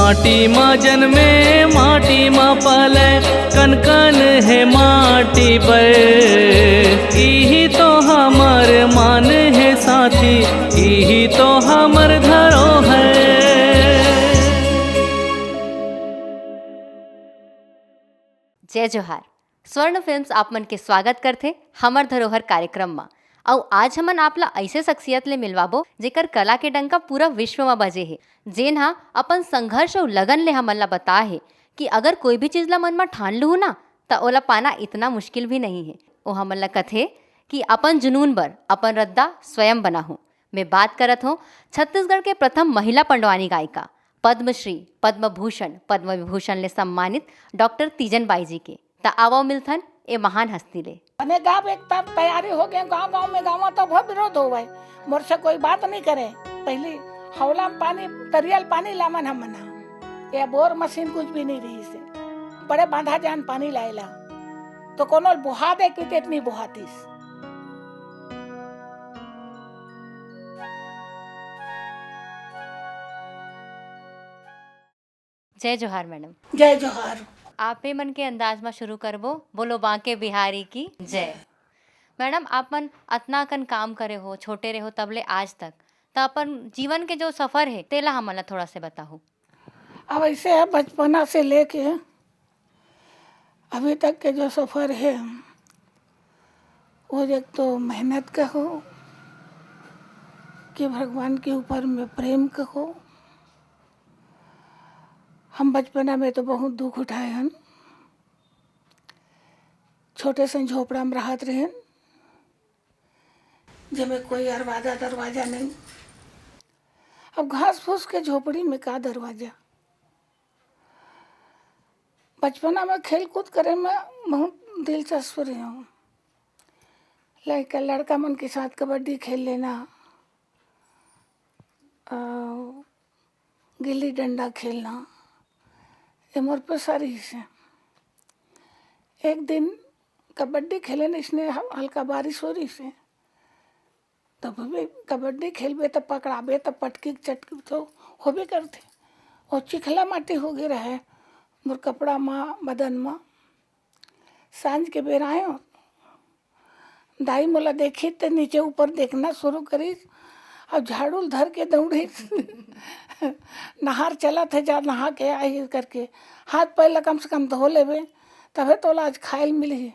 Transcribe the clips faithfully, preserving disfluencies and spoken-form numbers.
माटी मा जन्मे, माटी मा पले, कन कन हे माटी बर। इही तो हमर मान हे साथी, इही तो हमर धरोहर। जय जोहार। स्वर्ण फिल्म्स आप मन के स्वागत करथे हमर धरोहर कार्यक्रम म। अउ आज हमन आप ला अइसे शख्सियत ले मिलवाबो, जेकर कला के डंका पूरा विश्व म बजे हे, जेन ह अपन संघर्ष अउ लगन ले हमन ला बताए हे कि अगर कोई भी चीज ला मन म ठान लुहू ना, त ओला पाना इतना मुश्किल भी नहीं हे। ओ हमन ला कथे कि अपन जुनून बर अपन रद्दा स्वयं बनाहू। मैं बात करत हूँ छत्तीसगढ़ के प्रथम महिला पंडवानी गायिका, पद्मश्री, पद्म भूषण, पद्म विभूषण ले सम्मानित डॉक्टर तीजन बाई जी के। त आवव मिलथन ए महान हस्ती ले। बने गाँव एक तरफ तैयारी हो गए, गाँव गाँव में गाँव तो बहुत विरोध हो गए, मोर से कोई बात नहीं करे। पहली हौला में पानी, तरियल पानी लामन हम मना, ये बोर मशीन कुछ भी नहीं रही से, बड़े बांधा जान पानी लाएला, तो कोनो बोहा दे कि इतनी बोहातीस। जय जोहार मैडम। जय जोहार। आपे मन के अंदाज म शुरू करबो, बोलो बांके बिहारी की जय। मैडम, आप मन अतना अकन काम करे हो, छोटे रहे हो तब ले आज तक, त अपन जीवन के जो सफर हे, तेला हमन ला थोड़ा से बताहू। अब ऐसे है, बचपना से लेके अभी तक के जो सफर है, वो एक तो मेहनत का हो कि भगवान के ऊपर में प्रेम का हो। हम बचपना में तो बहुत दुख उठाए हन। छोटे से झोपड़ा में रहत रहेन, जेमे कोई अरवादा दरवाजा नहीं। अब घास फूस के झोपड़ी में का दरवाजा। बचपना में खेल कूद करे में बहुत दिलचस्प रहे हूँ। लड़का, लड़का मन के साथ कबड्डी खेल लेना, अ, गिल्ली डंडा खेलना, ये मोर पेशा रहिस हे। एक दिन कबड्डी खेले न, इसने ह-, हल्का बारिश हो रहिस हे, तब भी कबड्डी खेलबे, तब पकड़ाबे, तब पटकी चटकी तो होबे करथे। और चिखला माटी हो गए रहे मोर कपड़ा मा, बदन मा। सांझ के बेर आयो, दाई मोला देखी ते नीचे ऊपर देखना शुरू करिस, और झाड़ू ल धर के दौड़िस। नहार चलत हे, जा नहा के आही करके, हाथ पैर ला कम से कम धो लेबे, तभे तोला आज खाए ल मिलही।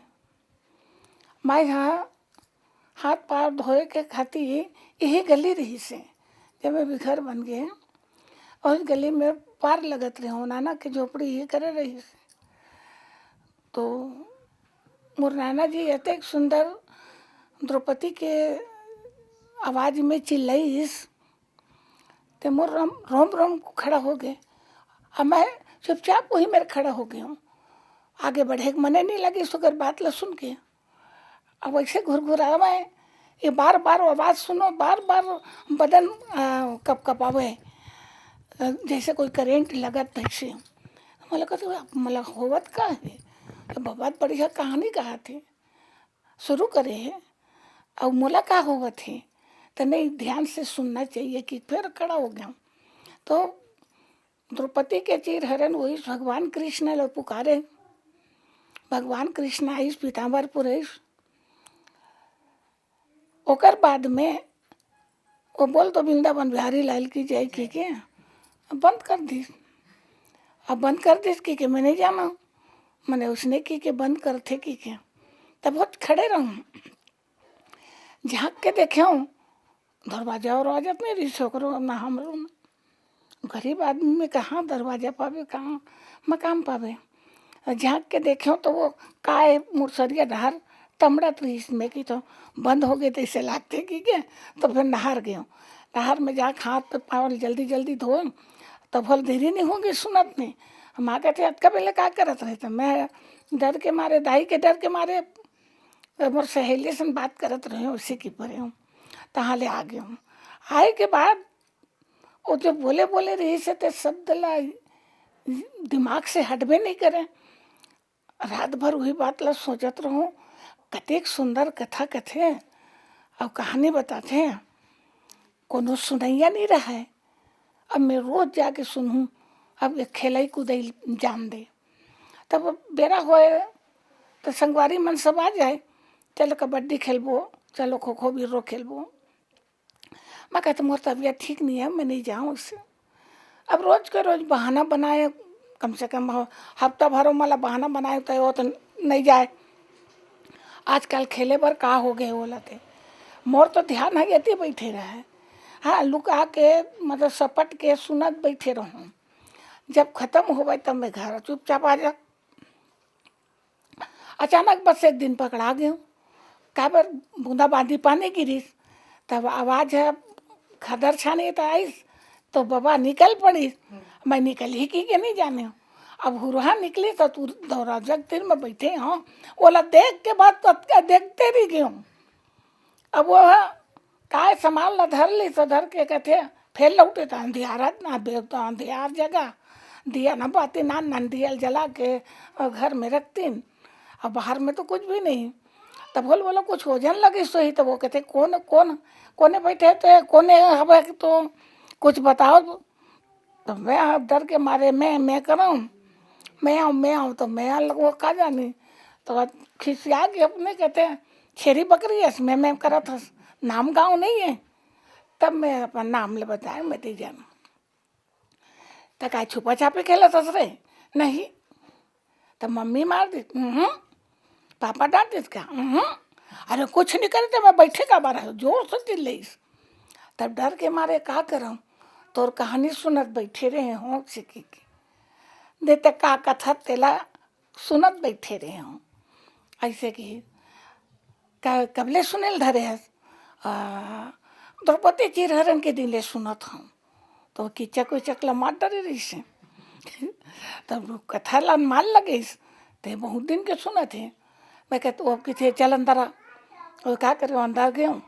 माई हा हाथ पार धोए के खातिर यही गली रहिस हे, जब भी घर बन गए, और गली में पार लगत रहे, नाना के झोपड़ी ये करे रहिस। तो मोर नाना जी अतेक सुंदर द्रौपदी के आवाज में चिल्लाइस, ते मोर रोम, रोम, रोम खड़ा हो गए। अब मैं चुपचाप वही मेर खड़ा हो गए हूँ, आगे बढ़े के मने नहीं लगिस, ओकर बात ला सुन के। अब ऐसे घुरघुरावे, ये बार बार आवाज सुनो, बार बार बदन, आ, कपकपावे, आ, जैसे कोई करंट लगत तैसे। मोला कहते, "मोला होवत का हे?" तो बहुत बढ़िया कहानी कहा थे, शुरू करे हे, और मोला का होवत हे, तो नहीं, ध्यान से सुनना चाहिए कि फिर खड़ा हो गया। तो द्रौपदी के चीर हरण होइस, भगवान कृष्ण ल पुकारे, भगवान कृष्ण आइस, पीताम्बर पुरइस। ओकर बाद में वो बोल तो वृंदावन बिहारी लाल की जय की के बंद कर दिस। अब बंद कर दिस की के मैं नहीं जाना, मैंने उसने की के बंद करथे की के, तब बहुत खड़े रहूँ। झाँक के देखे हूँ, दरवाजा उरवाजा तो नहीं रहिस ओकरो, ना हमरो में। गरीब आदमी में कहाँ दरवाजा पावे, कहाँ मकान पावे। और झाँक के देखे हूँ तो वो काय मुरसरिया डहर तमड़त रहिस, मैं कि तो बंद हो गए, तो इसे लागते कि के, तो फिर नहर गए हूँ। नहर में जाके हाथ पाँव जल्दी जल्दी धोए, तो भल देरी नहीं होगी, सुनत नहीं। हम आ गए थे, "अतका बेले का करत रहे?" तो मैं डर के मारे, दाई के डर के मारे, मोर सहेली से बात करत रहे हूँ, उसी की परे हूँ, तहाँ ले आ गए हूँ। आए के बाद वो जो बोले बोले रहिस हे, ते शब्द ला दिमाग से हटबे नहीं करे। रात भर वही बात ला सोचत रहूँ, कतेक सुंदर कथा कथे और कहानी बताथे, कोनो सुनैया नहीं रहे। अब मैं रोज जाके सुनहूँ, अब ये खेलई कूदई जान दे। तब बेरा होए तो संगवारी मन सब आ जाए, "चलो कबड्डी खेलबो, चलो खो खो बिर्रो खेलबो।" मैं कहते, "मोर तबीयत ठीक नहीं है, मैं नहीं जाऊँ इससे।" अब रोज के रोज बहाना बनाए, कम से कम ह-, हफ्ता भरो मला बहाना बनाए तो वो तो नहीं जाए। आजकल खेले बर का हो गए बोला थे, मोर तो ध्यान है यदि बैठे रहे, हाँ, लुका के, मतलब सपट के सुनत बैठे रहूँ। जब खत्म होवे तब मैं घर चुपचाप आ जा। अचानक बस एक दिन पकड़ा गयो, काबर बूंदाबांदी पानी गिरिस, तब आवाज है खदर छानी त आइस, तो बबा निकल पड़िस। मैं निकल ही की के नहीं जाने हूँ। अब हुरहा निकली तो तू दरवाजा के तीर में बैठे हो, ओला देख के बाद तो देखते रह गयो। अब वो ह काय सामान ला धर ली, तो धर के कथे, "फेर लौटे त अंधियारत ना, बेव तो अंधियार जगह, दिया ना बाती ना, नंदियल जला के अ, घर में रखतीन, अब बाहर में तो कुछ भी नहीं।" तब बोल बोला, "कुछ वजन लगी सोही।" तो वो कहते, "कौन, कौन, कोने बैठे थे, कोने हवे तो कुछ बताओ।" तो मैं डर के मारे, "मैं, मैं करूँ, मैं आऊँ, मैं आऊँ।" तो मैं आऊँ, वो का जानी, तो खिसिया के अपने कहते हैं, "छेरी बकरी है, मैं, मैं करत हस, नाम गाँव नहीं है।" तब मैं अपन नाम ले बताए, मैं दे जाना। "त काय छुपा छापी खेलत हस रे?" "नहीं।" "त मम्मी मार दी?" "उहुं।" "पापा डांट दिस का?" "उहुं।" "अरे कुछ नहीं करे तो मैं बैठे का बार जोर से चिल्लईस।" तब डर के मारे का करम, तोर कहानी सुनत बैठे रहे हों सिकी के। दे त का कथा तेला सुनत बैठे रहे हों। ऐसे कि का, कबले सुनेल धरे हस? आ, द्रौपदी चिरहरण के दिन ले सुनत हूँ। तो किचक उचक ला मार डरे रहिस। तब कथा ला मार लगिस, ते बहुत दिन के सुनत हे। मैं कहत, वो किथे चल अंदर आ। वो का करे, अंदर गयो,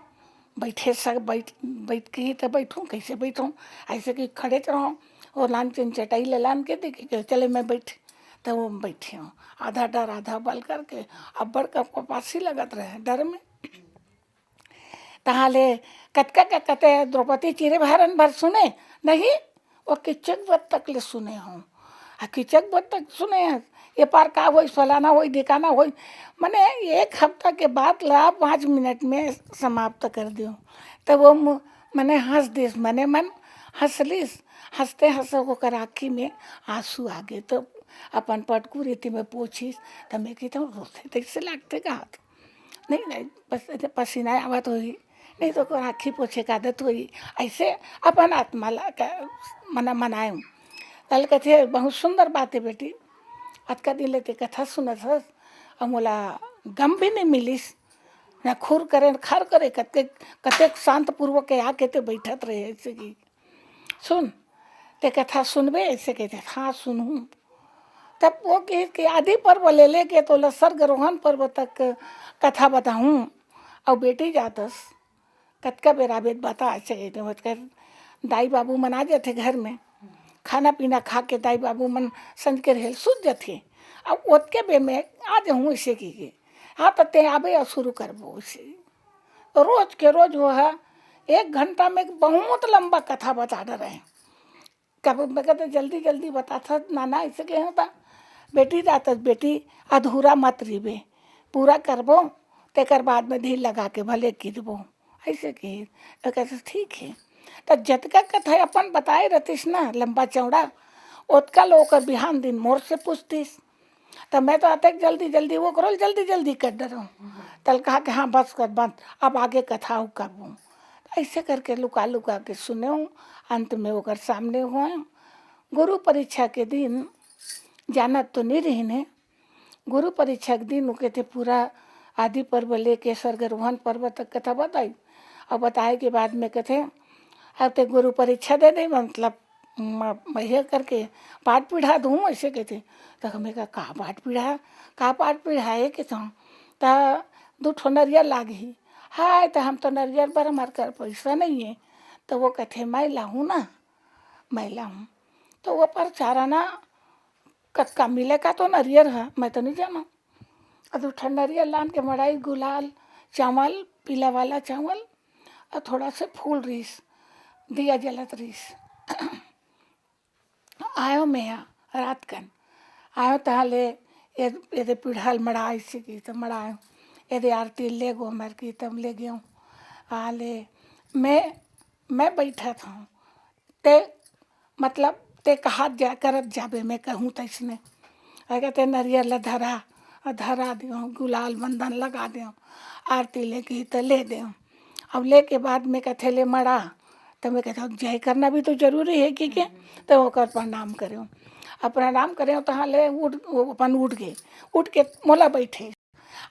बैठे सक, बैठ, बैठ के ही तो बैठूँ, कैसे बैठूँ? ऐसे कि खड़े च रहूँ, वो लान चन चटाई ले लान के देखे के, "चले मैं बैठ।" तो वो बैठे हूँ, आधा डर आधा बल करके, अब बड़का कपासी लगत रहे डर में। तहाँ ले कतका का कते द्रौपदी चिरे हरण भर सुने, नहीं, वो किचक बद तक ले सुने हूँ। आ किचक बद तक सुने हैं, ये पार का होई, फलाना होई, ढिकाना होई। मने एक हफ्ता के बात ला पाँच मिनट में समाप्त कर दियो। तब वो मु-, मने हँस दिस, मने मन हँस लिस। हँसते हँसते ओकर आँखी में आँसू आ गए। तो अपन पटकू रीति में पोछिस, तो मैं कहता हूँ, "रोते तैसे लागते का हाथ?" नहीं, नहीं, बस ऐसे पसीना आवत होई, नहीं तो ओकर आँखी पोछे का आदत होई। ऐसे अपन आत्मा ला का मना, मनाएम। तल कथे, "बहुत सुंदर बात है बेटी, अतका दिन ले ते कथा सुनत हस, अउ मोला गम भी नहीं मिलिस, ना खुर करे, ना खार करे, कतेक, कतेक शांत पूर्वक के आके ते बैठत रहे, ऐसे कि सुन, ते कथा सुनबे?" ऐसे कहते, "हाँ, सुनहूँ।" तब वो कहे कि आदि पर्व ले लेके तो सर्गरोहन पर्व तक कथा बताहूँ। अउ बेटी जातस, कतका बेरा बेद बता, ऐसे कहते, मतलब, दाई बाबू मन आ जाथे घर में, खाना पीना खा के दाई बाबू मन संझ के रहेल सुत जाथे। अब ओतके बेर में आ जाहूँ, ऐसे कहिके। हाँ, तो ते आबे अउ शुरू करबो, ऐसे। तो रोज के रोज वो है, एक घंटा में बहुत लंबा कथा बता डरे हैं। कब मैं कहते, "जल्दी, जल्दी बताथा नाना, ऐसे कहे होता।" बेटी जातस, "बेटी, अधूरा मत रहिबे, पूरा करबो, तेकर बाद में धीर लगा के भले गिरबो।" ऐसे कही। मैं कहते, "ठीक है।" तो जतका कथा अपन बताए रहतिस ना, लंबा चौड़ा, ओतका ले ओकर बिहान दिन मोर से पूछतिस। तो मैं तो अतेक जल्दी, जल्दी वो करो, जल्दी, जल्दी कर डरो। तल कहा कि, "हाँ, बस कर, बंद, अब आगे कथा अउ करबो।" ऐसे करके लुका, लुका के सुने हूँ, अंत में ओकर सामने हुए। गुरु परीक्षा के दिन जानत तो नहीं रहिन हे। गुरु परीक्षा के दिन ओके थे पूरा आदि पर्व लेके सर्गरोहन पर्व तक कथा बताई। और बताए के बाद में कथे, "अब ते गुरु परीक्षा दे दे, मतलब, म-, म-, ये करके पाठ पढ़ा दूँ," ऐसे कथे। तो हमें कहा, "का पाठ पढ़ा, का पाठ पढ़ाए के तो?" "त दू ठो नरियर लागही।" "हाय, त हम तो नरियर बर हमार कर पैसा नहीं है।" तो वो कथे, "मैं लाहूँ ना, मैं लाहूँ।" तो वो पर चारा ना कतका मिले का तो नरियर है, मैं तो नहीं जाना। अउ दू ठन नरियर लान के मड़ाई गुलाल चावल, पीला वाला चावल, अउ थोड़ा से फूल रहिस, दिया जलत रहिस। आयो मैं यहाँ रात कन, आयो तहाँ ले, ये, ये दे पीढ़ा ल मड़ा, ऐसे की तो मड़ायो, ये दे आरती ले गो मर की तब ले गयो। आ ले, मैं, मैं बैठा था, ते, मतलब, ते कहा जा, करत जाबे, मैं कहूँ तैसने। अगर ते नरियर ला धरा, आ धरा दियो, गुलाल बंदन लगा दियो, आरती लेके ही तो ले दियो। अब लेके बाद में कथे ले मड़ा, तो मैं कहता हूँ, जय करना भी तो जरूरी है कि के? तो ओकर प्रणाम करें। अब प्रणाम करें तो हाँ ले उठ, वो अपन उठ गए, उठ के मोला बैठे।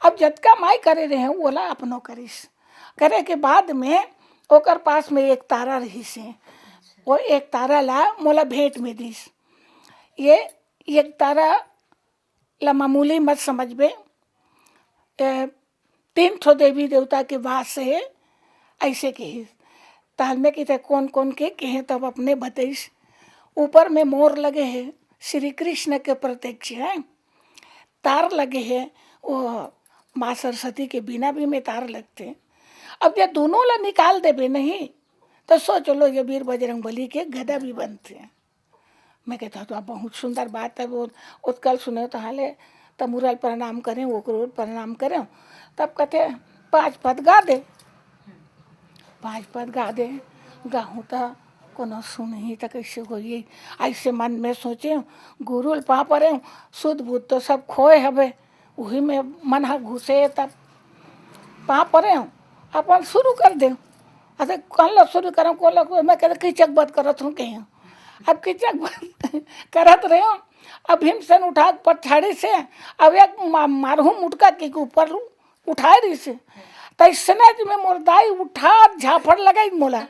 अब जतका माई करे रहे, ओला अपनो करिस। करे के बाद में ओकर पास में एक तारा रहिस हे, वो एक तारा ला मोला भेंट में दिस। ये एक तारा ला मामूली मत समझबे, ए, तीन ठो देवी देवता के वास हे, ऐसे कहिस। तहन में किथे कौन कौन के कहे, तब अपने बतैस। ऊपर में मोर लगे हे, श्री कृष्ण के प्रत्यक्ष है, तार लगे हे, वो माँ सरस्वती के बिना भी में तार लगते। अब ये दोनों ला निकाल देबे नहीं, तो सोच लो, ये वीर बजरंग बली के गदा भी बनते। मैं कहता तो आप बहुत सुंदर बात है, वो उत्कल सुने तो हाले तमुरल प्रणाम करें, ओकरो प्रणाम करें। तब कहते, पाँच पद गा दे, पाँच पद गा दे, गाहूँ तो कोनो सुनही तो कैसे होई? ऐसे मन में सोचे, गुरु ल पा परे, सुध बुध तो सब खोए हवे, वही में मन हा घुसे, तब पा परे, अपन शुरू कर दे। अरे कल ला शुरू करो, कल ला, मैं कहते किचक बद करत हूँ कहीं। अब किचक बद करत रहे, अब भीमसेन उठा के पछाड़ी से, अब एक मा-, मारहूँ मुटका के ऊपर उठाए रही से, तैसने जी में मोर दाई उठा झापड़ लगाई मोला।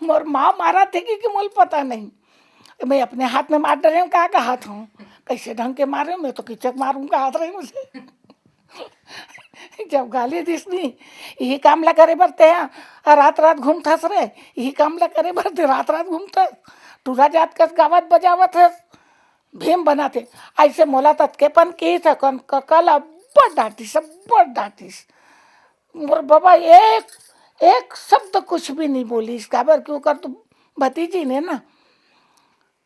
मोर माँ मारा थे कि, कि मोल पता नहीं, मैं अपने हाथ में मार डरे हूँ, का का हाथ हूँ, कैसे ढंग के मारे हूँ, मैं तो किचक मारूँ का हाथ रही मुझे। जब गाली दिस नहीं, यही काम ला करे बरते हैं, और रात रात घूमथस रे, यही काम ला करे बरते रात रात घूमथस, टूरा जात कस गावत बजावत है, भीम बनाते। ऐसे मोला ततकेपन की सकन ककल अब्बड़ डांटिस, अब्बड़ डांटिस। मोर बाबा एक, एक शब्द कुछ भी नहीं बोलिस, काबर कि ओकर तो भतीजी ने ना,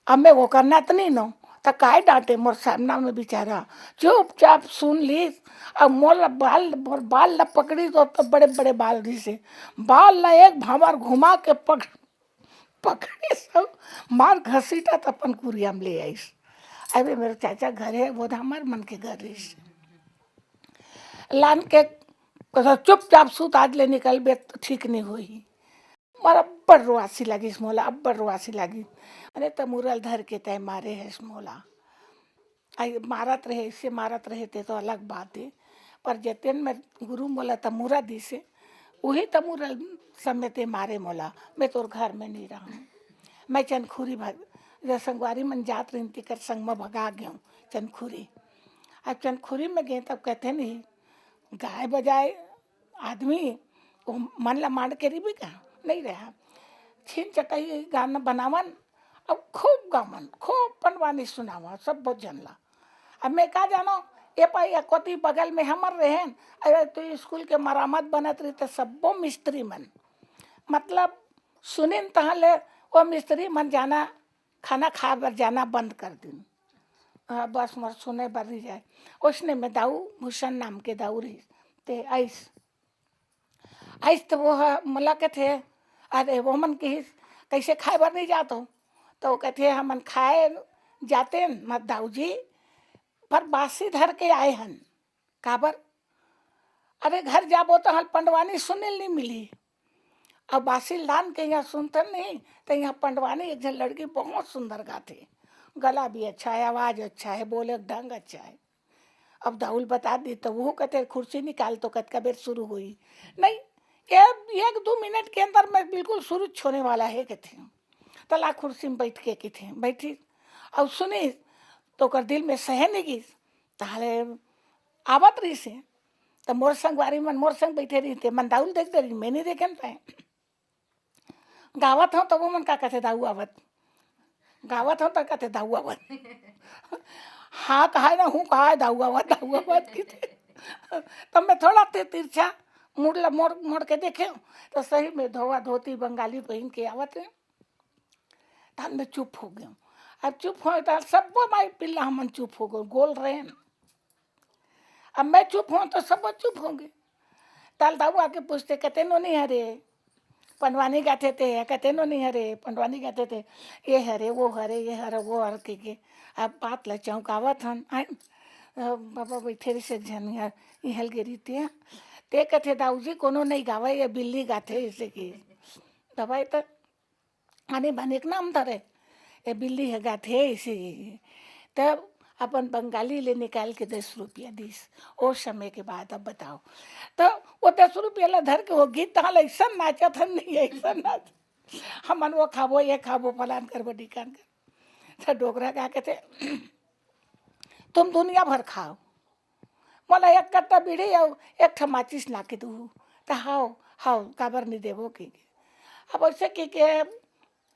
अब मैं ओकर नतनी नो, त काय डांटे मोर सामना में बेचारा, चुपचाप सुन लीस। अब मोर बाल, मोर बाल ला पकड़ी तो, तो बड़े बड़े बाल रही से, बाल ला एक भावर घुमा के पकड़ पकड़े सब मार घसीटा त अपन कुरिया में ले आइस। अबे मेरे चाचा घर है, वो तो हमार मन के घर रहिस। लान के कहा, चुपचाप सुत, आज ले निकलबे त ठीक नहीं होही। मोर अब्बड़ रुआसी लगिस मोला, अब्बड़ रुआसी लगिस। अरे तमुरल धर के तय मारे है मोला। आई मारत रहे, ऐसे मारत रहे ते तो अलग बात है, पर जतेन में गुरु मोला तमुरा दिसे, वही तमुरा समेते मारे मोला। मैं तोर घर में नहीं रहूँ। मैं चनखुरी भग, जो संगवारी मन जात रहिन, तेकर संग में भगा गयो चनखुरी। अब चनखुरी में गए तब कहते नहीं, गाय बजाए आदमी वो मन ला मांड के रिबी का नहीं रहा। छीन चटई गाना बनावन, अब खूब गावन, खूब पंडवानी सुनावा सब बहुत जन ला। अब मैं का जानो, ये पाई अकोती बगल में हमर रहेन, अरे तो स्कूल के मरामत बनत रही तो सब्बो मिस्त्री मन, मतलब सुनिन तहाँ ले वो मिस्त्री मन जाना, खाना खाए बर जाना बंद कर दिन। हाँ, बस मोर सुने बर रही जाए। उसने में दाऊ, भूषण नाम के दाऊ रही, ते आइस। आइस तो वो ह-, मोला कथे, अरे वो मन कहिस, कैसे खाए बर नहीं जात हो? तो वो कथे, हमन खाए जाते न, मत दाऊ जी, पर बासी धर के आए हन। काबर? अरे घर जाबो तो हल पंडवानी सुने ल नहीं मिली। अब बासी लान के यहाँ सुनते नहीं, तो यहाँ पंडवानी एक जन लड़की बहुत सुंदर गाती, गला भी अच्छा है, आवाज अच्छा है, बोले के ढंग अच्छा है। अब दाऊ ल बता दी तो वो कहते, कुर्सी निकाल तो कतका बेर शुरू हुई। नहीं, ये एक दो मिनट के अंदर मैं बिल्कुल शुरू होने वाला है कहते। तला कुर्सी में बैठ के कहते, बैठी। अब सुनी तो ओकर दिल में सहे नहीं गिस। ताले आवत रहिस हे, त मोर संगवारी मन मोर संग बइठे रहिस हे, मन दाऊ ल देख डरिन, मैं नइ देखेंव तैं। गावत हंव, तभो मन का कथे, "दाऊ आवत।" गावत हंव, त कथे, "दाऊ आवत।" हाँ कहाय ना, हूँ कहाय, "दाऊ आवत, दाऊ आवत," कथे। तब मैं थोड़ा ते तिरछा मुड़ ल-, मोड़, मोड़ के देखेंव, त सही में धोवा धोती बंगाली पहिन के आवत हे। तहन मैं चुप हो गेंव। अब चुप होंव, तहन सब्बो माई पिल्ला हमन चुप हो गेंव, गोल रहेन। अब मैं चुप होंव, तो सब्बो चुप होगे। तहन दाऊ आके पूछथे, "कते नोनी हरे? पंडवानी गाथे ते, कते नोनी हरे? पंडवानी गाथे ते, ये हरे, वो हरे, ये हरे, वो हरे," कहिके। अब बात ल चौंकावत हन, आय, बाबा बइठे रहिस एक झन इहाँ, इहाँ ले गे रहिस ते, ते कथे, "दाऊ जी, कोनो नइ गावय, ये बिल्ली गाथे," अइसे कहिके। दवाई त आने बाने के नाम धरे, ए बिल्ली ह गाथे अइसे। तब अपन बंगाली ले निकाल के दस रुपया दिस। ओ समय के बात अब बताओ, त ओ दस रुपया ला धर के ओ गीत ताल अइसन नाचत हन, नहीं अइसन नाच, हमन ओ खाबो, ये खाबो, फलान करबो, ढिकान कर। त डोकरा का कथे, "तुम दुनिया भर खाओ, मोला एक कट्टा बीड़ी अउ एक ठा माचिस ला के दू।" त "हव, हव, काबर नइ देबो?" कहिके। अब अइसे कहिके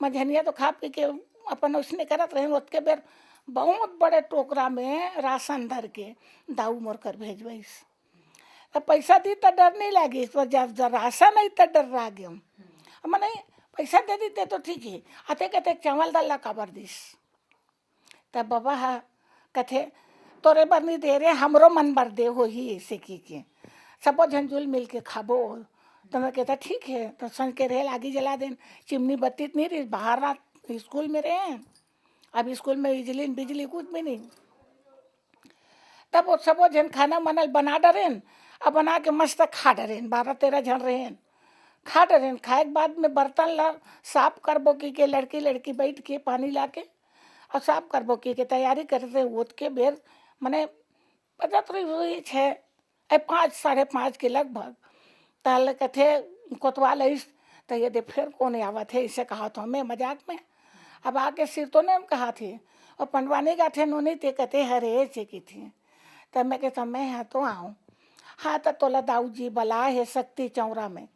मंझनिया तो खा पी के अपन ओइसने करत रहेन, ओतके बेर बहुत बड़े टोकरा में राशन धर के दाऊ मोर कर भेजवइस। त पइसा दिस त डर नइ लागिस, पर जब, जब राशन अइस त डर लागे। मने पइसा दे दिस ते तो ठीक हे, अतेक अतेक चावल दाल ला काबर दिस? त बबा ह कथे, "तोरे बर नइ दे रे, हमरो मन बर दे होही," अइसे कहिके। सबो झन जुल मिल के खाबो। त मैं कहेंव, "ठीक हे।" त संझ के रेहे ल आगी जला देन, चिमनी बत्ती त नइ रहिस, बाहर रात स्कूल में रहेन, अब स्कूल में बिजली, बिजली कुछ भी नइ। तब ओ सबो झन खाना मनल बना डरेन, अब बना के मस्त खा डरेन, बारह तेरह झन रहेन। खा डरेन, खाए के बाद में बर्तन ला साफ करबो कहिके लड़की लड़की बइठ के पानी लाके अउ साफ करबो कहिके तैयारी करत रहेन। ओतके बेर मने बजत रहिस होही छः, ए, पाँच, साढ़े पाँच के लगभग। तहले कथे, "कोतवाल अइस, त ये दे फेर कोन आवत हे?" अइसे कहत हों मैं मजाक में। अब आके सिरतोन म कहत हे, "ओ पंडवानी गाथे नोनी, ते कते हरे?" अइसे कहिथे। त मैं कहेंव, "मैं हा तो आंव।" "हाँ, त तोला दाऊ जी बलाए हे सक्ती चौरा में।"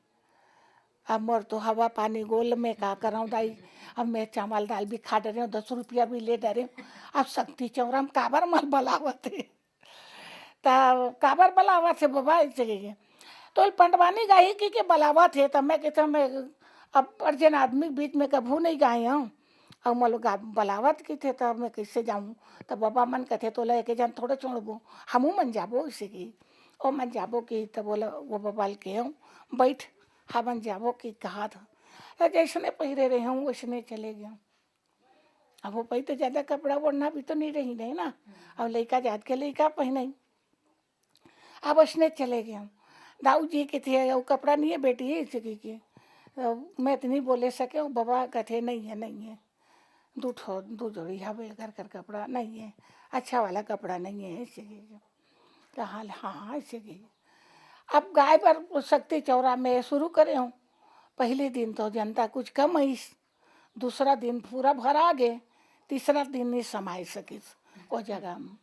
अब मोर तो हवा पानी गोल, मैं का करंव दाई, अब मैं चावल दाल भी खा डरेंव, दस रुपया भी ले डरेंव, अब सक्ती चौरा में काबर मोला बलावत हे? त "काबर बलावत हे बबा?" अइसे कहिके। "तोला पंडवानी गाही कहिके बलावत हे।" त मैं कहेंव, "मैं अब बड़ झन आदमी के बीच में कभू नइ गाए हंव, अउ मोला गा-, बलावत कहिथे, त मैं कइसे जाहूं?" त बबा मन कथे, "तोला एके झन थोड़े छोड़बो, हमू मन जाबो," अइसे कहिके। "ओ मन जाबो," कहिके, त बोला, ओ बबा ल कहेंव, "बइठ, हमन जाबो," कहिके कहत हंव। त जइसने पहिरे रहेंव, वइसने चले गेंव। अब ओ पइत जादा कपड़ा ओढ़ना भी तो नइ रहिस ना, अउ लइका जात के लइका पहिनही। अब अइसने चले गेंव। दाऊ जी कथे, "अउ कपड़ा नइ हे बेटी?" अइसे कहिके। त मैं तो नइ बोले सकेंव, बबा कथे, "नइ हे, नइ हे। दू ठो, दू जोड़ी हवे, एकर कर कपड़ा नइ हे, अच्छा वाला कपड़ा नइ हे," अइसे कहिके। त हाँ, हाँ, हाँ, अइसे कहिके। अब गाए बर सक्ती चौरा में शुरू करेंव। पहिली दिन तो जनता कुछ कम अइस, दूसरा दिन पूरा भरा गे, तीसरा दिन नइ समाए सकिस ओ जगह म।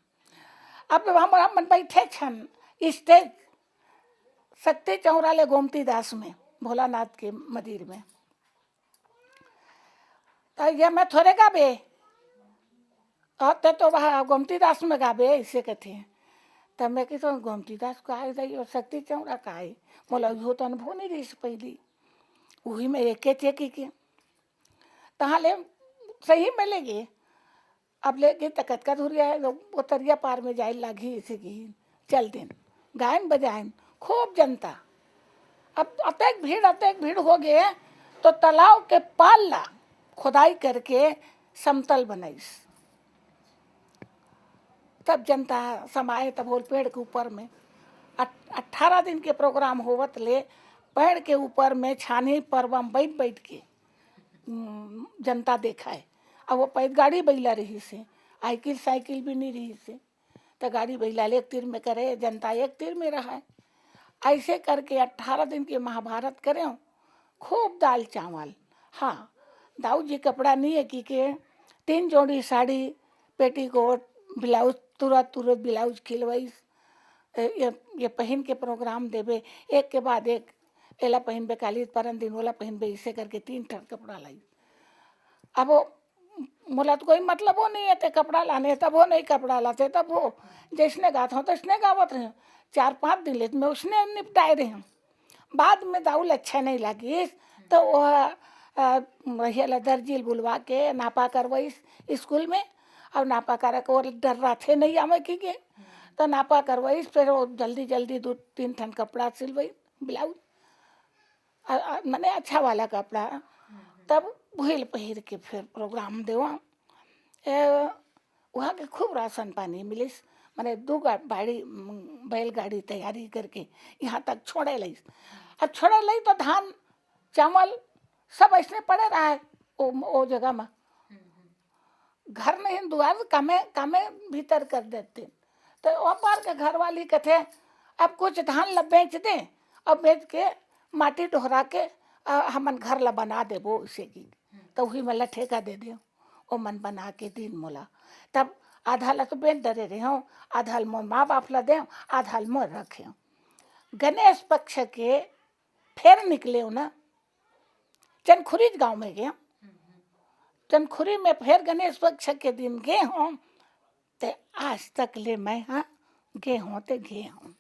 अब हम, हमन बइठे छन stage सक्ती चौरा ले गोमती दास में, भोलानाथ के मंदिर में। त ये मैं थोरे गाबे, अब ते तो वहाँ गोमती दास में गाबे, अइसे कथे। त मैं कहेंव, "गोमती दास काय दाई, ओ सक्ती चौरा काय?" मोला इहो तो अनुभव नइ रहिस पहिली। उही में एके थे कहिके। तहाँ ले सही में ले गे। अब ले गे त कतका दूर हे, ओ तरिया पार में जाए लागही, अइसे कहिन। चल देन, गायन बजायन, खूब जनता। अब अतेक भीड़, अतेक भीड़ हो गे, तो तालाब के पाल ला खोदाई करके समतल बनाइस। तब जनता समाए, तब होल पेड़ के ऊपर में। अठ-, अठारह दिन के program होवत ले पेड़ के ऊपर में छानी परवा में बइठ बइठ के, उम, जनता देखाए। अब ओ पइत गाड़ी बइला रहिस हे, आइकिल साइकिल भी नइ रहिस हे, त गाड़ी बइला ले एक तीर में करे, जनता एक तीर में रहय। अइसे करके अठारह दिन के महाभारत करेंव, खूब दाल चावल। हाँ, दाऊ जी कपड़ा नइ हे कहिके तीन जोड़ी साड़ी, पेटीकोट, ब्लाउज, तुरत तुरत ब्लाउज खिलवइस। ए, ये, ये पहिन के program देबे, एक के बाद एक, एला पहिनबे काली परन दिन ओला पहिनबे, अइसे करके तीन ठन कपड़ा लाइस। अब ओ, मोला तो कोई मतलबो नइ हे, ते कपड़ा लाने, तभो नइ कपड़ा लाते, तभो जइसने गात हों, तइसने गावत रहेंव। चार पाँच दिन ले त मैं ओइसने निपटाए रहेंव। बाद में दाऊ ल अच्छा नइ लागिस, त ओ अ, भैया ला दर्जी ल बुलवा के नापा करवाइस स्कूल में। और नापा करे के वो डर रथे नहीं आवे कि के, तो नापा करवाइस। फिर वो जल्दी जल्दी दो तीन ठन कपड़ा सिलवाई, ब्लाउज, अ, अ, मने अच्छा वाला कपड़ा। तब वही ल पहिर के फिर प्रोग्राम देवा। ए, वहाँ के खूब राशन पानी मिलिस, मने दू गा-, बाड़ी, म, बैलगाड़ी तैयारी करके यहाँ तक छोड़े लइस। अब छोड़े लई तो धान, चावल सब ऐसने पड़े रहा है ओ, ओ जगह में। घर नहीं दुआर कामे, कामे भीतर कर देते। तो ओ पार के घरवाली कथे, "अब कुछ धान ला बेच दे, अब बेच के माटी डोहरा के, अ, हमन घर ला बना देबो उसे की।" तो वही मन ला ठेका दे दे, ओ मन बना के दिन मोला। तब आधा ला तो बेच डरे रहे हूँ, आधा ल मोर माँ बाप ला दे, आधा ल मोर रखे हूँ। गणेश पक्ष के फेर निकले हो ना, चनखुरी गांव में गए। चनखुरी में फेर गणेश पक्ष के दिन गे हों, ते आज तक ले मैं, हाँ, गे हों ते गे हों।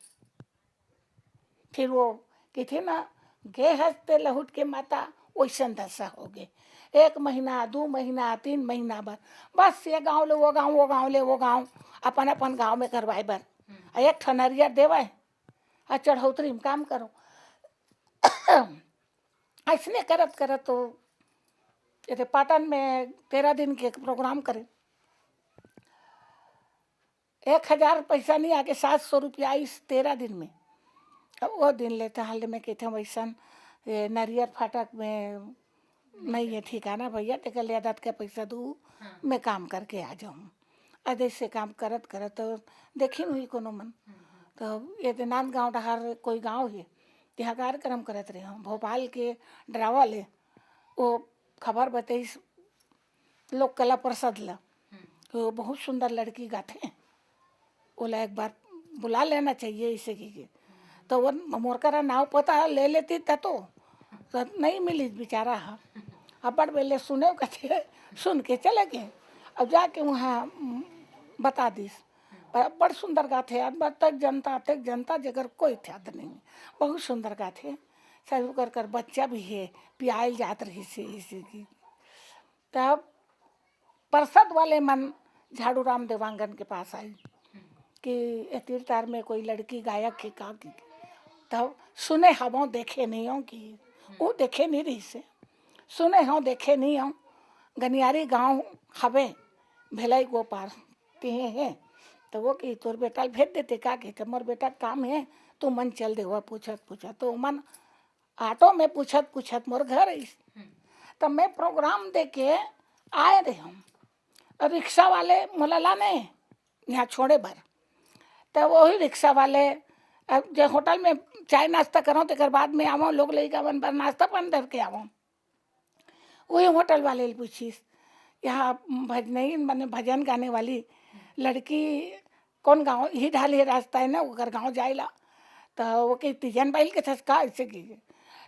फिर वो कथे ना, "गे हस ते लहुट के माता," वैसन दशा हो गे। एक महीना, दू महीना, तीन महीना बाद बस ये गांव ले वो गांव, वो गांव ले वो गांव, अपन अपन गांव में करवाए बर। आ एक ठन नरियर देवाए, आ चढ़ौतरी में काम करो। ऐसने करत करत तो ये पाटन में तेरह दिन के प्रोग्राम करे। एक हजार पैसा नहीं आके सात सौ रुपया आइस तेरह दिन में। अब वो दिन लेते हाल में कहते हैं, "वैसन ये नरियर फाटक में नहीं है ठिकाना भैया, तेकर ले आदत के पैसा दू, हाँ। मैं काम करके आ जाऊँ।" अदे से काम करत करत तो देखी हुई कोनो मन। हम्म, हम्म। तो ये तो नांदगांव डहार कोई गांव है, तिहाँ कार्यक्रम करत रहे हूँ। भोपाल के डरावा ले वो खबर बतईस लोक कला परिषद ला। हम्म। वो बहुत सुंदर लड़की गाथे, ओला एक बार बुला लेना चाहिए इसे की के। तो वो मोर करा नाव पता ले लेती त तो, तो नहीं मिली बेचारा हा। अब्बड़ बेले सुने कथे, सुन के चले गए। अब जाके वहाँ, उम, बता दिस। पर बड़ सुंदर गाथे, अब्बड़ तक जनता, तक जनता जेकर कोई ठेद नहीं। बहुत सुंदर गाथे। सब कर कर बच्चा भी है, पियाल जात रही से इसी की। तब परिषद वाले मन झाड़ू राम देवांगन के पास आई कि ए तीर तार में कोई लड़की गायक है का की। तब सुने हवों, देखे नहीं हो कि वो देखे नहीं रही से। सुने हो, देखे नहीं हो, गनियारी गांव हवे, भिलाई गोपाल तिहे है। तो वो कि तोर बेटा ल भेज देते का कि, तो मोर बेटा के काम है, तू मन चल देवा पूछत पूछत। तो मन ऑटो में पूछत पूछत मोर घर आइस। हम्म। तब मैं प्रोग्राम दे के आए रहे हूँ। और रिक्शा वाले मोला लाने यहाँ छोड़े बर। तब वही रिक्शा वाले, अब जे होटल में चाय नाश्ता करो, तेकर बाद में आवो, लोग लइका मन बर नाश्ता पानी धर के आवो। वही होटल वाले ले पूछिस, "यहाँ भजनई, माने भजन गाने वाली लड़की कौन गाँव, ही ढाल ही रास्ता है ना, ओकर गाँव जाए ला।" तो वो कही, "तीजन बाई ल कथस का?" ऐसे की।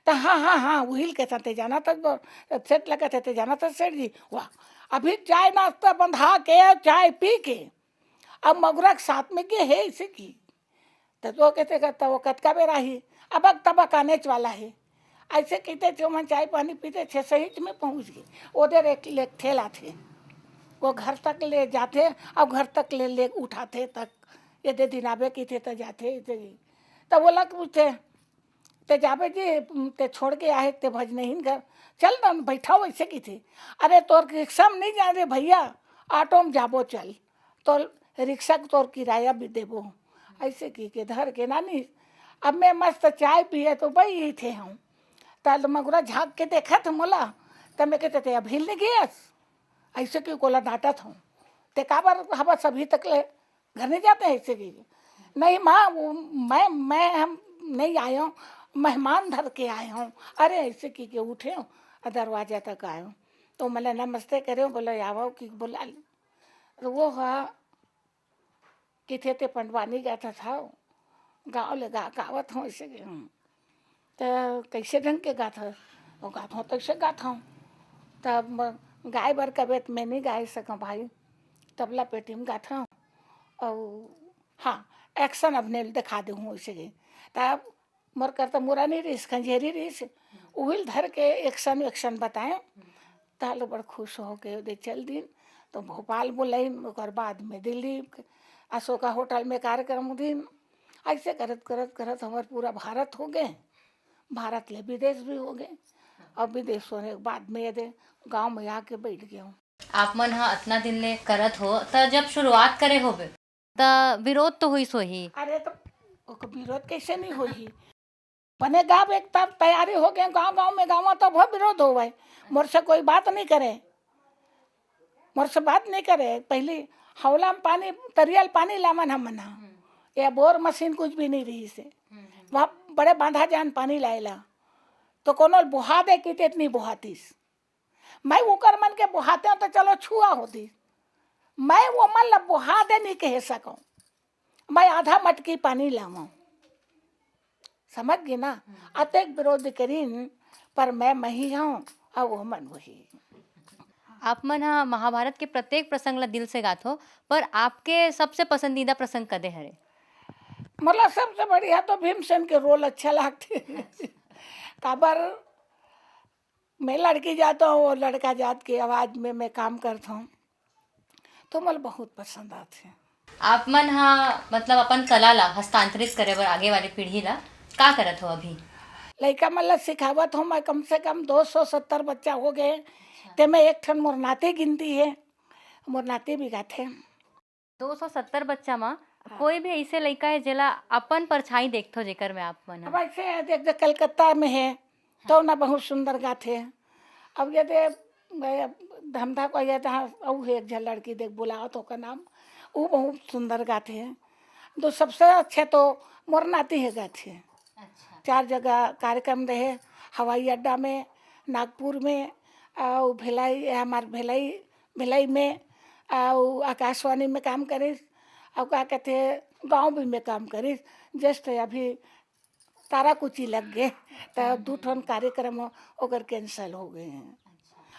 तो "हाँ, हाँ, हाँ, वही ल कथस, ते जाना त सेठ लगत है, ते जाना त सेठ जी।" वाह, अभी चाय नाश्ता बंधा के, चाय पी के, अब मगुरा के साथ में गे हे, ऐसे की। त तो कहते, कहता वो कतका बेर आही, अबक तबक आनेच वाला हे। ऐसे कहते थे, ओमन चाय पानी पीते थे, सही में पहुँच गए। ओदे एक, एक ठेला थे, वो घर तक ले जाते, अब घर तक ले, ले उठाते तक, ये दे दिन आबे की थे तो जाते, ऐसे ही। तब वो लग पूछते, "ते जाबे जी, ते छोड़ के आए, ते भजनहीन घर, चल ना, बैठाओ," ऐसे की थे। "अरे तोर रिक्शा में नहीं जा रे भैया, ऑटो में जाबो, चल।" तो रिक्शा के तोर किराया भी देबो। ऐसे की के धर के नानी, अब मैं मस्त चाय पिए तो बई ही थे हूँ। तल मगुरा झाँक के देखत मोला, त मैं कहते, "ते अभी ले गयस?" ऐसे की कोला डांटत हूँ। "ते काबर हवा सभी तक ले घर नहीं जाते?" ऐसे की, "नहीं माँ, वो मैं, मैं हम नहीं आए हूँ, मेहमान धर के आए हूँ।" अरे ऐसे की के उठे हूँ और दरवाजा तक आए हूँ। तो मैंने नमस्ते करे हूँ, बोले, "आवो," की बोला। तो वो हा, किथे ते पंडवानी गाथस हव, गाँव ले गा गावत हव ऐसे के, हम्म। त कैसे ढंग के गाथस? वो गाथव तैसे गाथव। तब गाए बर कबे त मैं नहीं गाए सकव भाई, तबला पेटी में गाथव। और हाँ, एक्शन अपने दिखा दे हूँ ऐसे के। तब मोर कर त मुरा नहीं रहिस, खंजेरी रहिस। उहिल धर के एक्शन एक्शन बताए। त लो बड़ खुश हो के ओदे चल दिन। तो भोपाल बुलाइन, ओकर बाद में दिल्ली अशोका होटल में कार्यक्रम दिन। ऐसे करत करत करत हमर पूरा भारत हो गए, भारत ले विदेश भी हो गए। अब विदेश होने के बाद में ये दे गाँव में आके बैठ गए हूँ। आप मन ह अतना दिन ले करत हो, त जब शुरुआत करे होबे, त विरोध तो होइस होही। अरे तो ओकर विरोध कैसे नहीं होही? बने गाँव एक तब तैयारी हो गए, गाँव गाँव में गाँव तब हो विरोध होवे। मोर से कोई बात नहीं करे, मोर से बात नहीं करे। पहली हौला में पानी, तरियल पानी लावन हमन ह, या बोर मशीन कुछ भी नहीं रहिस हे। वहाँ बड़े बांधा जान पानी लाएला, तो कोनो बोहा दे कि तेतनी बोहातीस। मैं ओकर मन के बोहाते हो तो चलो छुआ होती, मैं वो मन ला बोहा दे नहीं कह सकूँ। मैं आधा मटकी पानी लावूँ, समझ गए ना? अतेक विरोध करीन, पर मैं मही हूँ, अब वो मन वही। आप मन ह महाभारत के प्रत्येक प्रसंग ला दिल से गाथो, पर आपके सबसे पसंदीदा प्रसंग कदे हरे? मतलब सबसे बढ़िया तो भीमसेन के रोल अच्छा लगते। काबर मैं लड़की जाता हूँ, वो लड़का जात के आवाज में मैं काम करता हूँ, तो मोला बहुत पसंद आते। आप मन ह मतलब अपन कला ला हस्तांतरित करे बर आगे वाली पीढ़ी ला का करत हो अभी? लइका मन ला सिखावत हूँ मैं, कम से कम दो सौ सत्तर बच्चा हो गए, ते मैं एक ठन मोर नाती गिनती है, मोर नाती भी गाथे। दो सौ सत्तर बच्चा मा कोई भी ऐसे लइका है जेला अपन परछाई देखथो जेकर में आप मन ह? अब ऐसे है, देख, देख, कलकत्ता में है, तो ना बहुत सुंदर गाथे। अब ये दे, ये धंधा को ये जहाँ, अऊ है एक झन लड़की देख बुलाओ तो ओकर नाम, वो बहुत सुंदर गाथे। तो सबसे अच्छे तो मोर नाती है गाथे। अच्छा। चार जगह कार्यक्रम रहे, हवाई अड्डा में, नागपुर में, और भिलाई, हमार भिलाई, भिलाई में, और आकाशवाणी में काम करिस, और का कहते, गाँव भी में काम करिस। जस्ट अभी ताराकुची लग गए, तो दू ठन कार्यक्रम ओकर कैंसिल हो गए हैं।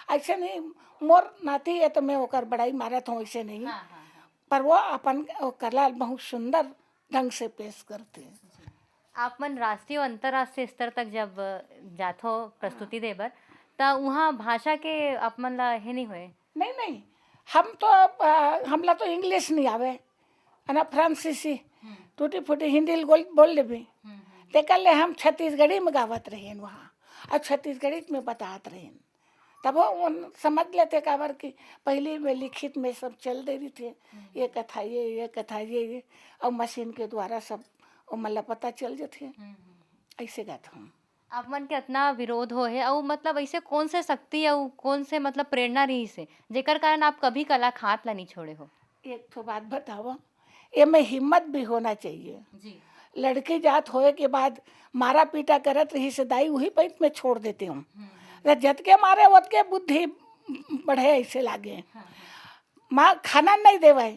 ऐसे नहीं, मोर नाती है तो मैं ओकर बड़ाई मारत हूँ, ऐसे नहीं। हाँ, हाँ, हाँ। पर वो अपन कला बहुत सुंदर ढंग से पेश करते हैं। आप मन राष्ट्रीय और अंतर्राष्ट्रीय स्तर तक जब जाथो प्रस्तुति दे बर, त उहाँ भाषा के आप मन ला हे नहीं होए? नहीं, नहीं, हम तो, आ, हमला तो इंग्लिश नहीं आवे, है ना, फ्रांसीसी, टूटी फूटी हिंदी ल गोल-, बोल लेबे। तेकर ले हम छत्तीसगढ़ी में गावत रहेन वहाँ, और छत्तीसगढ़ी में बतात रहेन। तब वो उन समझ लेते, काबर कि पहले में लिखित में सब चल दे रही थे, ये कथा ये, ये कथा ये, ये, और मशीन के द्वारा सब वो मतलब पता चल जाते। ऐसे गाता हूँ। आप मन के इतना विरोध हो है, और मतलब ऐसे कौन से शक्ति और कौन से मतलब प्रेरणा रही से, जेकर कारण आप कभी कला खात ला नहीं छोड़े हो? एक तो बात बताओ, ये में हिम्मत भी होना चाहिए। जी। लड़की जात होए के बाद मारा पीटा करत रही से दाई, वही पैंत में छोड़ देते हूँ। जतके मारे ओतके बुद्धि बढ़े ऐसे लागे। माँ खाना नहीं देवे।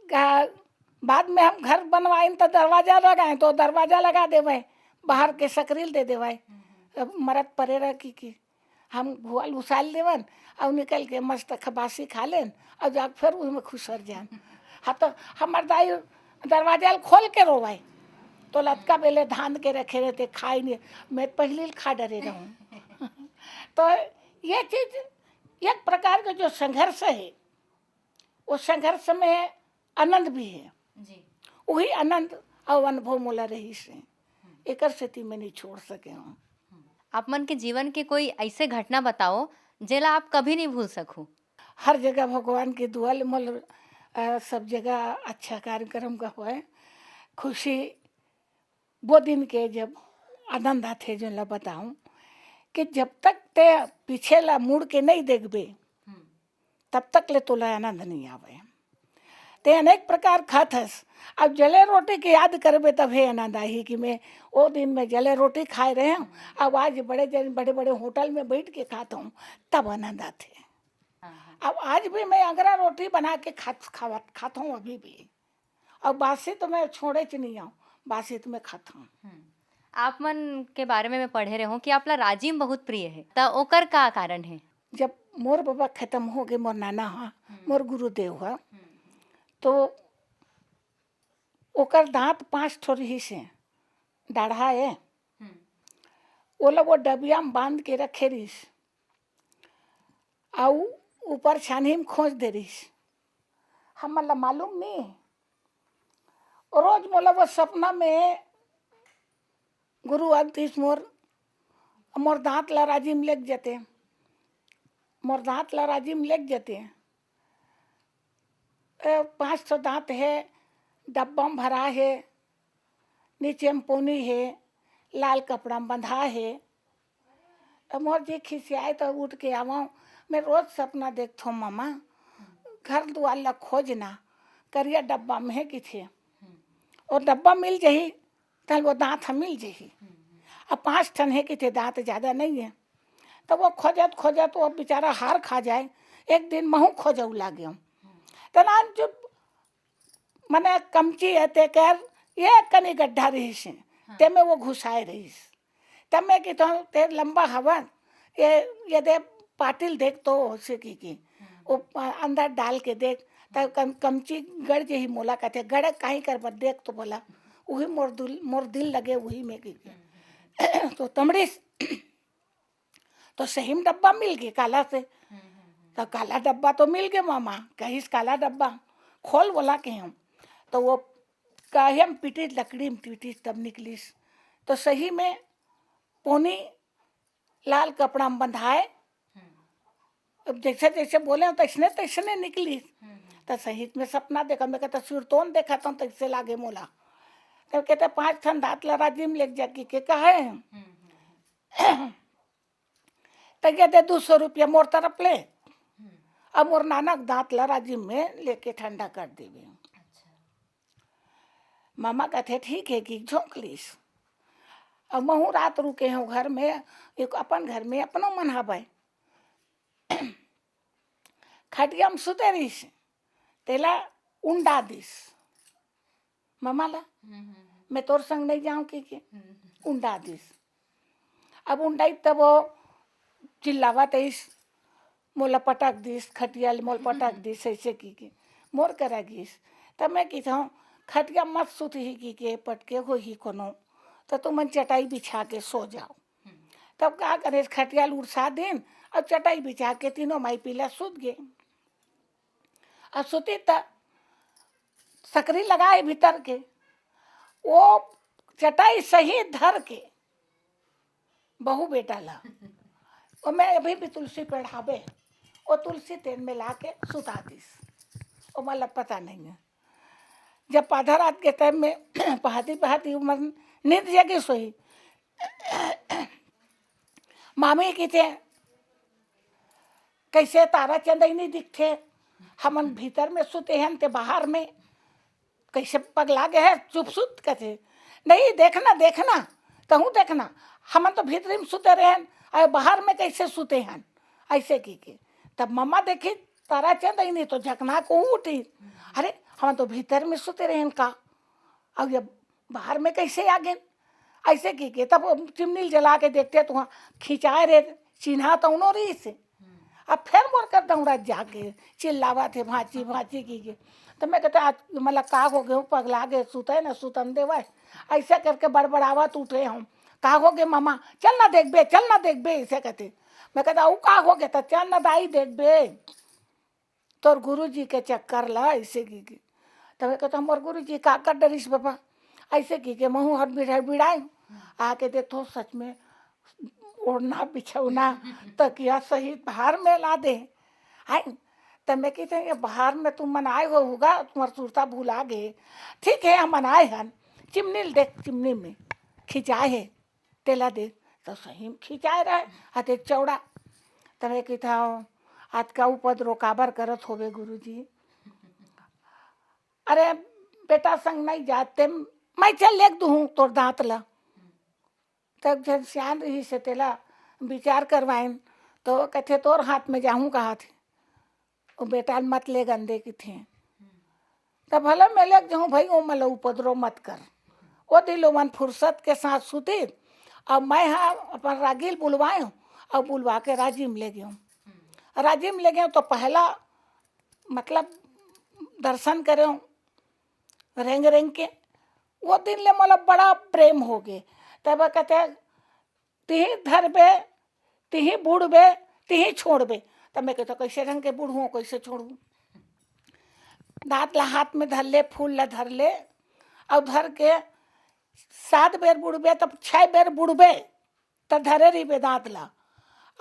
का-, बाद में हम घर बनवाइन तो दरवाजा लगाए, तो दरवाजा लगा देवे, बाहर के सकरील दे देवे। अब मरद परे रह की, की हम घुआल उसाल देवन और निकल के मस्त खबासी खा लेन और जाके फिर उसमें खुसर जान। हाँ, तो हमार दाई दरवाजा ल खोल के रोवे, तो लतका बेले धान के रखे रहते, खाई नहीं, मैं पहले खा डरे रहूँ। तो ये चीज एक प्रकार के जो संघर्ष है, वो संघर्ष में आनंद भी है। जी। वही आनंद और अनुभव मोला रही से, एकर सेती मैं नहीं छोड़ सके हूँ। आप मन के जीवन के कोई ऐसे घटना बताओ जेला आप कभी नहीं भूल सकू। हर जगह भगवान के दुआ ले मोल, अ, सब जगह अच्छा कार्यक्रम का होए, खुशी वो दिन के जब आनंद आथे, जो ला बताऊं कि जब तक ते पीछे ला मुड़ के नहीं देखबे, तब तक ले तोला आनंद नहीं आवे। ते अनेक प्रकार खात हस, अब जले रोटी के याद करबे तभे आनंद आही कि मैं वो दिन में जले रोटी खाए रहे हूँ, अब आज बड़े जन, बड़े बड़े होटल में बैठ के खात हूँ, तब आनंद आथे। अब आज भी मैं अंगरा रोटी बना के खात, खावत, खात हूँ अभी भी। और बासी तो मैं छोड़े च नहीं आऊँ, बासी तो मैं खात हूँ। आप मन के बारे में मैं पढ़े रहे हूँ कि आप ला राजिम बहुत प्रिय है, त ओकर का कारण है? जब मोर बाबा खत्म हो गए, मोर नाना हा, मोर गुरुदेव हा, तो ओकर दांत पांच ठो रहिस हे, डाढ़ा हे, ओला वो डबिया म बांध के रखे रिहिस, अउ ऊपर छानही म खोंच दे रिहिस। हमन ला मालूम नी। रोज मोला वो सपना में गुरु आतिस मोर, मोर दांत ला राजी म लेग जते, मोर दांत ला राजी म लेग जते। ए, पांच ठो दांत हे, डब्बा म भरा हे, नीचे म पोनी हे, लाल कपड़ा म बंधा हे। अब मोर जी खिसियाए त उठ के आवंव। मैं रोज सपना देखथों ममा, घर दुआर ला खोजना, करिया डब्बा म हे किथे, वो डब्बा मिल जही, तहन वो दांत ह मिल जही। अब पांच ठन हे किथे, दांत ज्यादा नइ हे। त वो खोजत खोजत वो बेचारा हार खा जाए। एक दिन महूं खोजऊ लागेंव। त नान जो मने कमची हे, तेकर एक कनी गड्ढा रिहिस हे, तेमे वो घुसाए रिहिस। तब मैं किथों, ते लंबा हवय, ये, ये दे पाटिल देख तो, से कि, कि वो अंदर डाल के देख। त कम-, कमची गड़ जही मोला, कथे, "गड़ काहीं कर बर, देख तो बोला।" उही मोर दिल, मोर दिल लगे उही में कि, कि। तो तमड़िस, तो सही म डब्बा मिल गे काला से। त काला डब्बा तो मिल गे ममा, कहिस, "काला डब्बा खोल," बोला के हम। तो वो काहे म पीटिस, लकड़ी म पीटिस, तब निकलिस। तो सही में पोनी लाल कपड़ा म बंधाए, अब जैसे जैसे बोले तैसने तैसने निकलिस। त सही में सपना देखा, मैं कहता सिरतोन देखा तो तैसे लागे मोला। तब कहते, "पांच ठन दांत ला राजी म लेग जा," कि के कहे। त ये दे दू सौ रुपया मोर तरफ ले, अब मोर नानक दांत ला राजी में लेके ठंडा कर देवे। ममा कथे, "ठीक हे," कि झोंक लिस। अब महूं रात रुके हंव घर में, एक अपन घर में अपनो मन हवय। खटिया म सुते रहिस, तेला उंडा दिस। ममा ला, "मैं तोर संग नइ जांव," कहिके उंडा दिस। अब उंडाई तब वो चिल्लावत आइस, "मोला पटक दिस, खटिया ले मोला पटक दिस," ऐसे कहिके मोर करा गिस। तब मैं किथंव, "खटिया मत सुतही," कहिके, "पटके होही कोनो, त तुमन चटाई बिछा के सो जाव।" तब का करे, खटिया ल उड़सा दिन अउ चटाई बिछा के तीनों माई पीला सुत गे। अब सुती त सकरी लगाए भीतर के, वो चटाई सही धर के बहू बेटा ला, ओ मैं अभी भी तुलसी पेड़ हावे, ओ तुलसी तेल में ला के सुता दिस, ओ मला पता नहीं है। जब आधा रात के टाइम में पहाती पहाती उमर नींद जगे सोई, मामी किथे, "कैसे तारा चंद नइ दिखथे? हमन भीतर में सुते हन, ते बाहर में कैसे पगला गे हे, चुप सुत," कथे। "नहीं, देखना, देखना, तहूँ देखना, हमन तो भीतरी में सुते रहेन, अउ बाहर में कैसे सुते हन," ऐसे कहिके। तब ममा देखी तारा चंद नइ तो झकना को उठी, "अरे, हमन तो भीतर में सुते रहेन का, अउ ये बाहर में कैसे आ गेन?" ऐसे कहिके तब वो चिमनी ल जला के देखते तो वहाँ खिंचाए रहे, चिन्हा तो उनो रहिस। अब फेर मोर कर दौड़त जाके चिल्लावत हे, "भांची, भांची," कहिके। तो मैं कहते, "आज मला का हो गे, पगला गे, सुते न सुतन देवय।" ऐसे करके बड़बड़ावत उठे हम, "का हो गे ममा, चल ना देखबे, चल ना देखबे," ऐसे कहते। मैं कहते, "अउ का हो गे?" तो, "चल ना दाई देखबे।" तोर गुरुजी के चक्कर ला ऐसे कहिके। तब कहता, "मोर गुरुजी का कर डरिस बाबा?" ऐसे कहिके महूँ हर बिड़ाए बिड़ाए आके देखो, सच में ओढ़ना बिछौना तकिया सहित बाहर में ला दे। हाय, तब मैं कहते, "ये बाहर में तुम मन आए हो होगा, तुम्हार सुरता भुला गे।" "ठीक है, हमन आए हन, चिमनी ल देख, चिमनी में खिंचाए हे।" तेला देख, तो सही में खिंचाए रहे, अतेक चौड़ा। तब मैं कहिथंव, "आज का उपद्रव काबर करत होवे गुरुजी?" "अरे, बेटा संग नहीं जाते, मैं चल लेग दूहूँ तोर दांत ला।" तब जब सियान रहिस हे तेला विचार करवाइन, तो कथे, "तोर हाथ में जाहूँ कहाथे।" ओ बेटा ल मत लेगन दे किथे। तब भला मैं लेग जाहूँ भाई, ओ मला उपद्रव मत कर। ओ दिन ओमन फुरसत के साथ सुतिन, अउ मैं हा अपन रागी ल बुलवाएंव, अउ बुलवा के राजी म ले गेंव। राजी म ले गेंव तो पहला मतलब दर्शन करेंव रेंग रेंग के, वो दिन ले मोला बड़ा प्रेम होगे। तब कथे, "तिही धरबे, तिही बुड़बे, तिही छोड़बे।" तब मैं कहता, "कैसे ढंग के बुड़हूँ, कैसे छोड़हूँ?" दांत ला हाथ में धर ले, फूल ला धर ले, अउ धर के सात बेर बुड़बे, तब छह बेर बुड़बे, त धरे रहिबे दांत ला,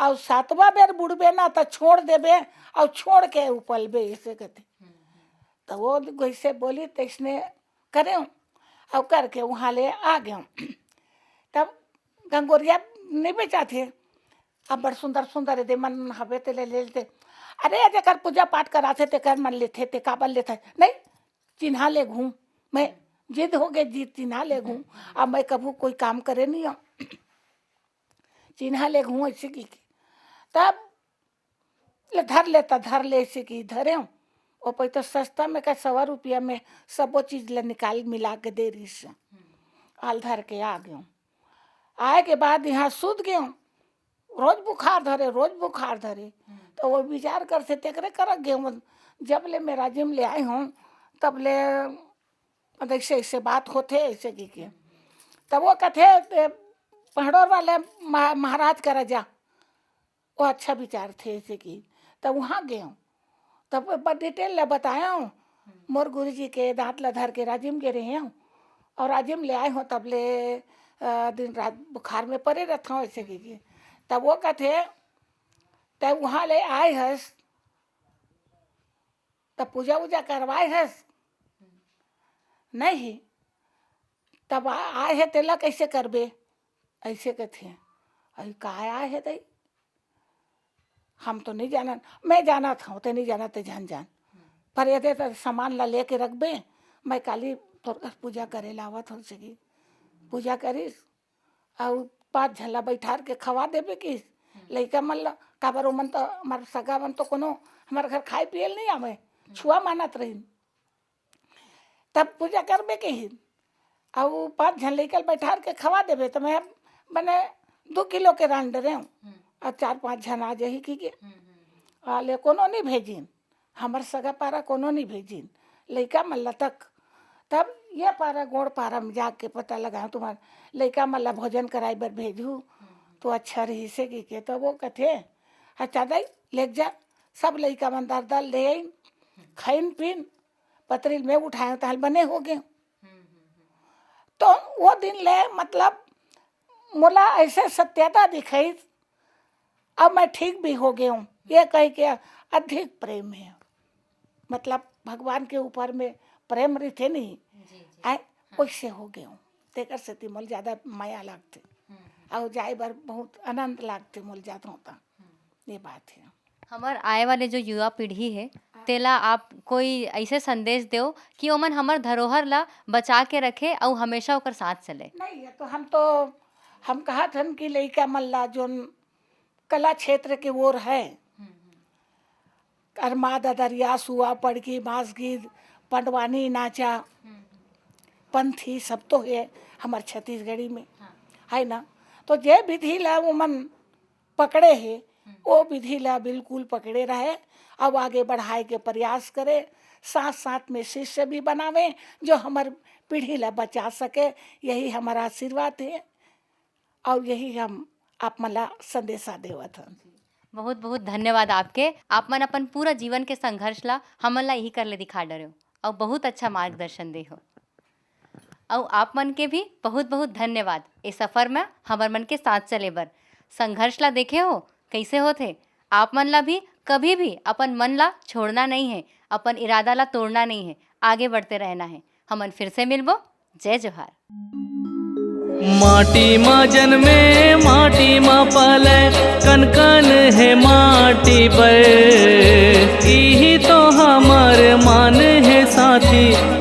अउ सातवां बेर बुड़बे ना, त छोड़ देबे, अउ छोड़ के उपलबे, ऐसे कहते। त वो वैसे बोली, तैसने करें, अउ करके वहाँ ले आ गए। तब गंगोरिया नहीं बेचाथे, अब बड़ सुंदर सुंदर दे मन हवे ते ले लेते। अरे, जेकर पूजा पाठ कराथे, तेकर मन लेथे, ते काबर लेथे? नहीं, चिन्हा ले घूम। मैं जिद हो गए, जिद चिन्हा ले घूम। अब मैं कभू कोई काम करे नहीं हूँ, चिन्हा ले घूम ऐसे की, की। तब ले धर लेता, धर ले ऐसे की धरे हूँ। वो पै तो सस्ता में का सवा रुपया में सबो चीज ले निकाल मिला के दे रही से। आल धर के आ गए हूँ। आए के बाद यहाँ सूत गए हूँ, रोज बुखार धरे, रोज बुखार धरे। तो वो विचार करथे, तेकरे करक गए हूँ, जब ले मैं राजिम ले आए हूँ, तब ले ऐसे ऐसे बात होथे, ऐसे की के। तब वो कथे, "ते पहड़ोर वाले महा-, महाराज करा जा, वो अच्छा विचार थे," ऐसे की। तब वहाँ गए हूँ, तब ब-, डिटेल ले बताया हूँ, "मोर गुरु जी के दांत ला धर के राजिम गे रहे हूँ, और राजिम ले आए हूँ, तब ले, अ, दिन रात बुखार में परे रहता हूँ," ऐसे की के। तब वो कथे, "तब वहाँ ले आए हस, तब पूजा उजा करवाए हस?" "नहीं।" "तब आ-, आए हे, तेला कैसे करबे?" ऐसे कथे। "अरे, का आए हे तई? हम तो नहीं जानन।" "मैं जानत हूँ, ते नहीं जानत, ते जान जान। पर यदि तो सामान ला लेके रखबे, मैं काली तोर घर पूजा करे लावत हूँ सगी।" पूजा करिस, अउ पाँच झन ला बैठार के खवा देबे किस लइका मन ला। काबर ओमन तो, हमार सगा मन तो कोनो हमार घर खाए पिए ल नहीं आवे, छुआ मानत रहिन। तब पूजा करबे कहिन, अउ पाँच झन लइका ल बैठार के खवा देबे, त मैं बने दू किलो के रांध डरे हूँ, अउ चार पाँच झन आ जाही की के। आ ले कोनो नहीं भेजिन, हमर सगा पारा कोनो नहीं भेजिन, लइका मन ला तक। तब ये पारा गोड़ पारा में जाके पता लगाऊँ, तुम्हार लइका मन ला भोजन कराए बर भेजहूँ, तो अच्छा रही से की के। तब वो कथे, "अच्छा दाई, लेके जा।" सब लइका मन दर दर ले आइन, खाइन पीन, पतरी ल मैं उठाए, तहाल बने हो गए। तो वो दिन ले, मतलब, मोला ऐसे सत्यता दिखाई, अब मैं ठीक भी हो गए हूँ, ये कह के अधिक प्रेम है। मतलब, भगवान के ऊपर में प्रेम रहिथे नहीं, जी, जी। आए, हाँ। वैसे हो गए हूँ। तेकर सेती मोल ज्यादा मया लागथे। हम्म। अउ जाए बर बहुत आनंद लागथे मोल जात हूँ त। हम्म। ये बात है। हमर आए वाले जो युवा पीढ़ी है, हाँ। तेला आप कोई ऐसे संदेश देव कि ओमन हमर धरोहर ला बचा के रखे अउ हमेशा ओकर साथ चले। नहीं, ये तो हम तो, हम कहत हन कि लइका मन ला जोन कला क्षेत्र के ओर है, हम्म, हम्म। अरमा, ददरिया, सुआ, पड़की, बांस गीत, पंडवानी नाचा, हम्म। पंथी, सब तो है हमर छत्तीसगढ़ी में, हाँ। है ना? तो जे विधि ला वो मन पकड़े हे, हम्म। वो विधि ला बिल्कुल पकड़े रहे, अब आगे बढ़ाए के प्रयास करे, साथ साथ में शिष्य भी बनावे, जो हमर पीढ़ी ला बचा सके, यही हमारा आशीर्वाद है। अउ यही हम आप मन ला संदेशा देवत हन। बहुत बहुत धन्यवाद आपके। आप मन अपन पूरा जीवन के संघर्ष ला हमन ला यही कर ले दिखा डरे हो, अउ बहुत अच्छा मार्गदर्शन दे हो। अउ आप मन के भी बहुत बहुत धन्यवाद, ए सफर में हमर मन के साथ चले बर। संघर्ष ला देखे हो कैसे होथे। आप मन ला भी कभी भी अपन मन ला छोड़ना नहीं है, अपन इरादा ला तोड़ना नहीं है, आगे बढ़ते रहना है। हमन फिर से मिलबो। जय जोहार। माटी मा जनमे, माटी मा पले, कन कन हे माटी बर। इही तो हमर मान हे साथी,